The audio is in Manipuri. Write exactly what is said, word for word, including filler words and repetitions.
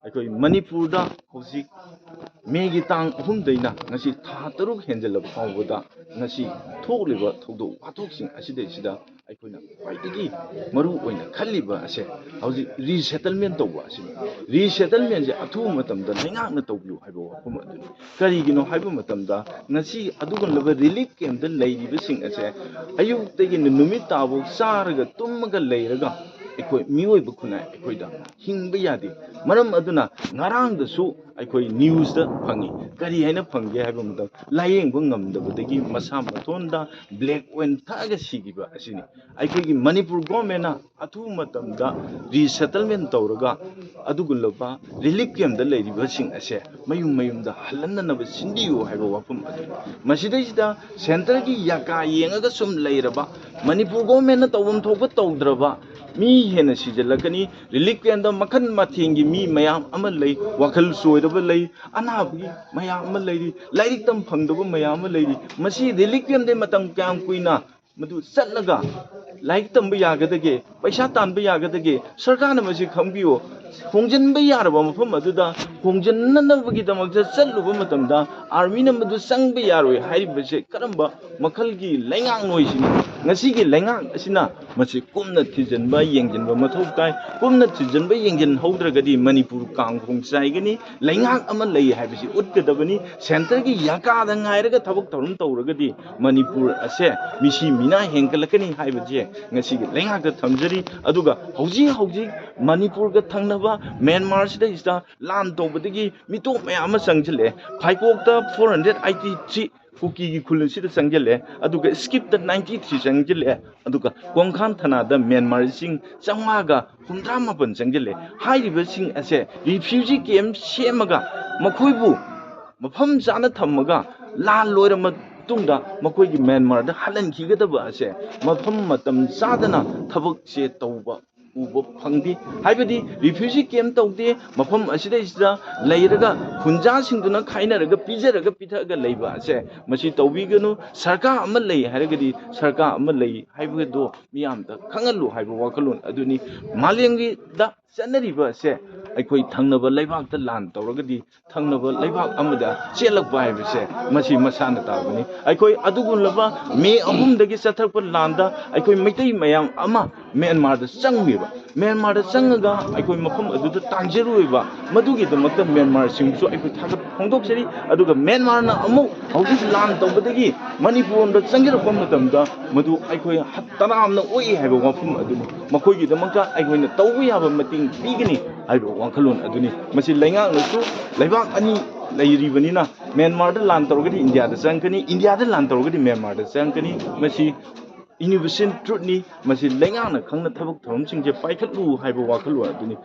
ꯑꯩꯈꯣꯏ ꯃꯅꯤꯄꯨꯔꯗ ꯍꯧꯖꯤꯛ ꯃꯦꯒꯤ ꯇꯥꯡ ꯑꯍꯨꯝꯗꯩꯅ ꯉꯁꯤ ꯊꯥ ꯇꯔꯨꯛ ꯍꯦꯟꯖꯜꯂꯕ ꯐꯥꯎꯕꯗ ꯉꯁꯤ ꯊꯣꯛꯂꯤꯕ ꯊꯧꯗꯣꯛ ꯋꯥꯊꯣꯛꯁꯤꯡ ꯑꯁꯤꯗꯩꯁꯤꯗ ꯑꯩꯈꯣꯏꯅ ꯈ꯭ꯋꯥꯏꯗꯒꯤ ꯃꯔꯨ ꯑꯣꯏꯅ ꯈꯜꯂꯤꯕ ꯑꯁꯦ ꯍꯧꯖꯤꯛ ꯔꯤꯁꯦꯇꯜꯃꯦꯟ ꯇꯧꯕ ꯑꯁꯤꯅꯤ꯫ ꯔꯤꯁꯦꯇꯜꯃꯦꯟꯁꯦ ꯑꯊꯨꯕ ꯃꯇꯝꯗ ꯂꯩꯉꯥꯛꯅ ꯇꯧꯕꯤꯌꯨ ꯍꯥꯏꯕ ꯋꯥꯐꯝ ꯑꯗꯨꯅꯤ꯫ ꯀꯔꯤꯒꯤꯅꯣ ꯍꯥꯏꯕ ꯃꯇꯝꯗ ꯉꯁꯤ ꯑꯗꯨꯒꯨꯝꯂꯕ ꯔꯤꯂꯤꯐ ꯀꯦꯝꯞꯇ ꯂꯩꯔꯤꯕꯁꯤꯡ ꯑꯁꯦ ꯑꯌꯨꯛꯇꯒꯤꯅ ꯅꯨꯃꯤꯠ ꯇꯥꯐꯥꯎ ꯆꯥꯔꯒ ꯇꯨꯝꯃꯒ ꯂꯩꯔꯒ ꯑꯩꯈꯣꯏ ꯃꯤꯑꯣꯏꯕ ꯈꯨꯟꯅꯥꯏ ꯑꯩꯈꯣꯏꯗ ꯍꯤꯡꯕ ꯌꯥꯗꯦ꯫ ꯃꯔꯝ ꯑꯗꯨꯅ ꯉꯔꯥꯡꯗꯁꯨ ꯑꯩꯈꯣꯏ ꯅ꯭ꯌꯨꯁꯇ ꯐꯪꯉꯤ꯫ ꯀꯔꯤ ꯍꯥꯏꯅ ꯐꯪꯒꯦ ꯍꯥꯏꯕ ꯃꯇꯝꯗ ꯂꯥꯏꯌꯦꯡꯕ ꯉꯝꯗꯕꯗꯒꯤ ꯃꯁꯥ ꯃꯇꯣꯟꯗ ꯕ꯭ꯂꯦꯛ ꯑꯣꯏꯟ ꯊꯛꯑꯒ ꯁꯤꯈꯤꯕ ꯑꯁꯤꯅꯤ꯫ ꯑꯩꯈꯣꯏꯒꯤ ꯃꯅꯤꯄꯨꯔ ꯒꯣꯔꯃꯦꯟꯅ ꯑꯊꯨꯕ ꯃꯇꯝꯗ ꯔꯤꯁꯦꯇꯜꯃꯦꯟ ꯇꯧꯔꯒ ꯑꯗꯨꯒꯨꯝꯂꯕ ꯔꯤꯂꯤꯐ ꯀꯦꯝꯞꯇ ꯂꯩꯔꯤꯕꯁꯤꯡ ꯑꯁꯦ ꯃꯌꯨꯝ ꯃꯌꯨꯝꯗ ꯍꯜꯍꯟꯅꯅꯕ ꯁꯤꯟꯕꯤꯌꯨ ꯍꯥꯏꯕ ꯋꯥꯐꯝ ꯑꯗꯨꯅꯤ꯫ ꯃꯁꯤꯗꯩꯁꯤꯗ ꯁꯦꯟꯇꯔꯒꯤ ꯌꯥꯀꯥ ꯌꯦꯡꯉꯒ ꯁꯨꯝ ꯂꯩꯔꯕ, ꯃꯅꯤꯄꯨꯔ ꯒꯣꯔꯃꯦꯟꯅ ꯇꯧꯐꯝ ꯊꯣꯛꯄ ꯇꯧꯗ꯭ꯔꯕ, ꯃꯤ ꯍꯦꯟꯅ ꯁꯤꯖꯤꯜꯂꯛꯀꯅꯤ꯫ ꯔꯤꯂꯤꯐ ꯀꯦꯝꯞꯇ ꯃꯈꯜ ꯃꯊꯦꯜꯒꯤ ꯃꯤ ꯃꯌꯥꯝ ꯑꯃ ꯂꯩ, ꯋꯥꯈꯜ ꯆꯣꯏꯔꯕ ꯂꯩ, ꯑꯅꯥꯕꯒꯤ ꯃꯌꯥꯝ ꯑꯃ ꯂꯩꯔꯤ, ꯂꯥꯏꯔꯤꯛ ꯇꯝ ꯐꯪꯗꯕ ꯃꯌꯥꯝ ꯑꯃ ꯂꯩꯔꯤ꯫ ꯃꯁꯤ ꯔꯤꯂꯤꯐ ꯀꯦꯝꯞꯇꯩ ꯃꯇꯝ ꯀꯌꯥꯝ ꯀꯨꯏꯅ ꯃꯗꯨ ꯆꯠꯂꯒ ꯂꯥꯏꯔꯤꯛ ꯇꯝꯕ ꯌꯥꯒꯗꯒꯦ, ꯄꯩꯁꯥ ꯇꯥꯟꯕ ꯌꯥꯒꯗꯒꯦ? ꯁꯔꯀꯥꯔꯅ ꯃꯁꯤ ꯈꯪꯕꯤꯌꯨ꯫ ꯍꯣꯡꯖꯤꯟꯕ ꯌꯥꯔꯕ ꯃꯐꯝ ꯑꯗꯨꯗ ꯍꯣꯡꯖꯤꯟꯅꯅꯕꯒꯤꯗꯃꯛꯇ ꯆꯠꯂꯨꯕ ꯃꯇꯝꯗ ꯑꯥꯔꯃꯤꯅ ꯃꯗꯨ ꯆꯪꯕ ꯌꯥꯔꯣꯏ ꯍꯥꯏꯔꯤꯕꯁꯦ ꯀꯔꯝꯕ ꯃꯈꯜꯒꯤ ꯂꯩꯉꯥꯛꯅꯣ ꯁꯤꯅꯤ꯫ ꯉꯁꯤꯒꯤ ꯂꯩꯉꯥꯛ ꯑꯁꯤꯅ ꯃꯁꯤ ꯀꯨꯞꯅ ꯊꯤꯖꯤꯟꯕ, ꯌꯦꯡꯁꯤꯟꯕ ꯃꯊꯧ ꯇꯥꯏ꯫ ꯀꯨꯞꯅ ꯊꯤꯖꯤꯟꯕ, ꯌꯦꯡꯁꯤꯟꯍꯧꯗ꯭ꯔꯒꯗꯤ ꯃꯅꯤꯄꯨꯔ ꯀꯥꯡꯈꯣꯡ ꯆꯥꯏꯒꯅꯤ꯫ ꯂꯩꯉꯥꯛ ꯑꯃ ꯂꯩ ꯍꯥꯏꯕꯁꯤ ꯎꯠꯀꯗꯕꯅꯤ꯫ ꯁꯦꯟꯇꯔꯒꯤ ꯌꯥꯀꯥꯗ ꯉꯥꯏꯔꯒ ꯊꯕꯛ ꯊꯧꯔꯝ ꯇꯧꯔꯒꯗꯤ ꯃꯅꯤꯄꯨꯔ ꯑꯁꯦ ꯃꯤꯁꯤ ꯃꯤꯅꯥ ꯍꯦꯟꯒꯠꯂꯛꯀꯅꯤ ꯍꯥꯏꯕꯁꯦ ꯉꯁꯤꯒꯤ ꯂꯩꯉꯥꯛꯇ ꯊꯝꯖꯔꯤ꯫ ꯑꯗꯨꯒ ꯍꯧꯖꯤꯛ ꯍꯧꯖꯤꯛ ꯃꯅꯤꯄꯨꯔꯒ ꯊꯪꯅꯕ ꯃ꯭ꯌꯥꯟꯃꯥꯔꯁꯤꯗꯩꯁꯤꯗ ꯂꯥꯟ ꯇꯧꯕꯗꯒꯤ ꯃꯤꯇꯣꯞ ꯃꯌꯥꯝ ꯑꯃ ꯆꯪꯁꯤꯜꯂꯛꯑꯦ꯫ ꯐꯥꯏꯀꯣꯛꯇ ꯐꯣꯔ ꯍꯟꯗ꯭ꯔꯦꯠ ꯑꯥꯏꯇꯤ ꯊ꯭ꯔꯤ ꯀꯨꯀꯤꯒꯤ ꯈꯨꯜ ꯑꯁꯤꯗ ꯆꯪꯁꯤꯜꯂꯛꯑꯦ, ꯑꯗꯨꯒ ꯁ꯭ꯀꯤꯞꯇ ꯅꯥꯏꯟꯇꯤ ꯊ꯭ꯔꯤ ꯆꯪꯁꯤꯜꯂꯛꯑꯦ, ꯑꯗꯨꯒ ꯀꯣꯡꯈꯥꯟ ꯊꯅꯥꯗ ꯃ꯭ꯌꯥꯟꯃꯥꯔꯁꯤꯡ ꯆꯥꯝꯃꯉꯥꯒ ꯍꯨꯝꯗ꯭ꯔꯥ ꯃꯥꯄꯟ ꯆꯪꯁꯤꯜꯂꯛꯑꯦ꯫ ꯍꯥꯏꯔꯤꯕꯁꯤꯡ ꯑꯁꯦ ꯔꯤꯐ꯭ꯌꯨꯖꯤ ꯀꯦꯝꯞ ꯁꯦꯝꯃꯒ ꯃꯈꯣꯏꯕꯨ ꯃꯐꯝ ꯆꯥꯅ ꯊꯝꯃꯒ ꯂꯥꯟ ꯂꯣꯏꯔ ꯃꯇꯨꯡꯗ ꯃꯈꯣꯏꯒꯤ ꯃ꯭ꯌꯥꯟꯃꯥꯔꯗ ꯍꯜꯍꯟꯈꯤꯒꯗꯕ ꯑꯁꯦ ꯃꯐꯝ ꯃꯇꯝ ꯆꯥꯗꯅ ꯊꯕꯛꯁꯦ ꯇꯧꯕ ꯎꯕ ꯐꯪꯗꯦ꯫ ꯍꯥꯏꯕꯗꯤ ꯔꯤꯐ꯭ꯌꯨꯖꯤ ꯀꯦꯝ ꯇꯧꯗꯦ, ꯃꯐꯝ ꯑꯁꯤꯗꯩꯁꯤꯗ ꯂꯩꯔꯒ ꯈꯨꯟꯖꯥꯁꯤꯡꯗꯨꯅ ꯈꯥꯏꯅꯔꯒ ꯄꯤꯖꯔꯒ ꯄꯤꯊꯛꯑꯒ ꯂꯩꯕ ꯑꯁꯦ ꯃꯁꯤ ꯇꯧꯕꯤꯒꯅꯨ꯫ ꯁꯔꯀꯥꯔ ꯑꯃ ꯂꯩ ꯍꯥꯏꯔꯒꯗꯤ ꯁꯔꯀꯥꯔ ꯑꯃ ꯂꯩ ꯍꯥꯏꯕꯗꯣ ꯃꯤꯌꯥꯝꯗ ꯈꯪꯍꯜꯂꯨ ꯍꯥꯏꯕ ꯋꯥꯈꯜꯂꯣꯟ ꯑꯗꯨꯅꯤ꯫ ꯃꯥꯂꯦꯝꯒꯤꯗ ꯆꯠꯅꯔꯤꯕ ꯑꯁꯦ ꯑꯩꯈꯣꯏ ꯊꯪꯅꯕ ꯂꯩꯕꯥꯛꯇ ꯂꯥꯟ ꯇꯧꯔꯒꯗꯤ ꯊꯪꯅꯕ ꯂꯩꯕꯥꯛ ꯑꯃꯗ ꯆꯦꯜꯂꯛꯄ ꯍꯥꯏꯕꯁꯦ ꯃꯁꯤ ꯃꯁꯥꯅ ꯇꯥꯕꯅꯤ꯫ ꯑꯩꯈꯣꯏ ꯑꯗꯨꯒꯨꯝꯂꯕ ꯃꯦ ꯑꯍꯨꯝꯗꯒꯤ ꯆꯠꯊꯔꯛꯄ ꯂꯥꯟꯗ ꯑꯩꯈꯣꯏ ꯃꯩꯇꯩ ꯃꯌꯥꯝ ꯑꯃ ꯃ꯭ꯌꯥꯟꯃꯥꯔꯗ ꯆꯪꯉꯦꯕ꯫ ꯃ꯭ꯌꯥꯟꯃꯥꯔꯗ ꯆꯪꯉꯒ ꯑꯩꯈꯣꯏ ꯃꯐꯝ ꯑꯗꯨꯗ ꯇꯥꯟꯖꯔꯨꯏꯕ꯫ ꯃꯗꯨꯒꯤꯗꯃꯛꯇ ꯃ꯭ꯌꯥꯟꯃꯥꯔꯁꯤꯡꯕꯨꯁꯨ ꯑꯩꯈꯣꯏ ꯊꯥꯒꯠꯄ ꯐꯣꯡꯗꯣꯛꯆꯔꯤ꯫ ꯑꯗꯨꯒ ꯃ꯭ꯌꯥꯟꯃꯥꯔꯅ ꯑꯃꯨꯛ ꯍꯧꯖꯤꯛ ꯂꯥꯟ ꯇꯧꯕꯗꯒꯤ ꯃꯅꯤꯄꯨꯔꯗ ꯆꯪꯖꯔꯛꯄ ꯃꯇꯝꯗ ꯃꯗꯨ ꯑꯩꯈꯣꯏ ꯇꯔꯥꯝꯅ ꯑꯣꯛꯏ ꯍꯥꯏꯕ ꯋꯥꯐꯝ ꯑꯗꯨꯅꯤ꯫ ꯃꯈꯣꯏꯒꯤꯗꯃꯛꯇ ꯑꯩꯈꯣꯏꯅ ꯇꯧꯕ ꯌꯥꯕ ꯃꯇꯦꯡ ꯄꯤꯒꯅꯤ ꯍꯥꯏꯕ ꯋꯥꯈꯜꯂꯣꯟ ꯑꯗꯨꯅꯤ꯫ ꯃꯁꯤ ꯂꯩꯉꯥꯛꯅꯁꯨ ꯂꯩꯕꯥꯛ ꯑꯅꯤ ꯂꯩꯔꯤꯕꯅꯤꯅ ꯃ꯭ꯌꯥꯟꯃꯥꯔꯗ ꯂꯥꯟ ꯇꯧꯔꯒꯗꯤ ꯏꯟꯗꯤꯌꯥꯗ ꯆꯪꯉꯛꯀꯅꯤ, ꯏꯟꯗꯤꯌꯥꯗ ꯂꯥꯟ ꯇꯧꯔꯒꯗꯤ ꯃ꯭ꯌꯥꯟꯃꯥꯔꯗ ꯆꯪꯉꯛꯀꯅꯤ꯫ ꯃꯁꯤ ꯌꯨꯅꯤꯚꯔꯁꯦꯜ ꯇ꯭ꯔꯨꯠꯅꯤ꯫ ꯃꯁꯤ ꯂꯩꯉꯥꯛꯅ ꯈꯪꯅ ꯊꯕꯛ ꯊꯧꯔꯝꯁꯤꯡꯁꯦ ꯄꯥꯏꯈꯠꯂꯨ ꯍꯥꯏꯕ ꯋꯥꯈꯜꯂꯣꯟ ꯑꯗꯨꯅꯤ꯫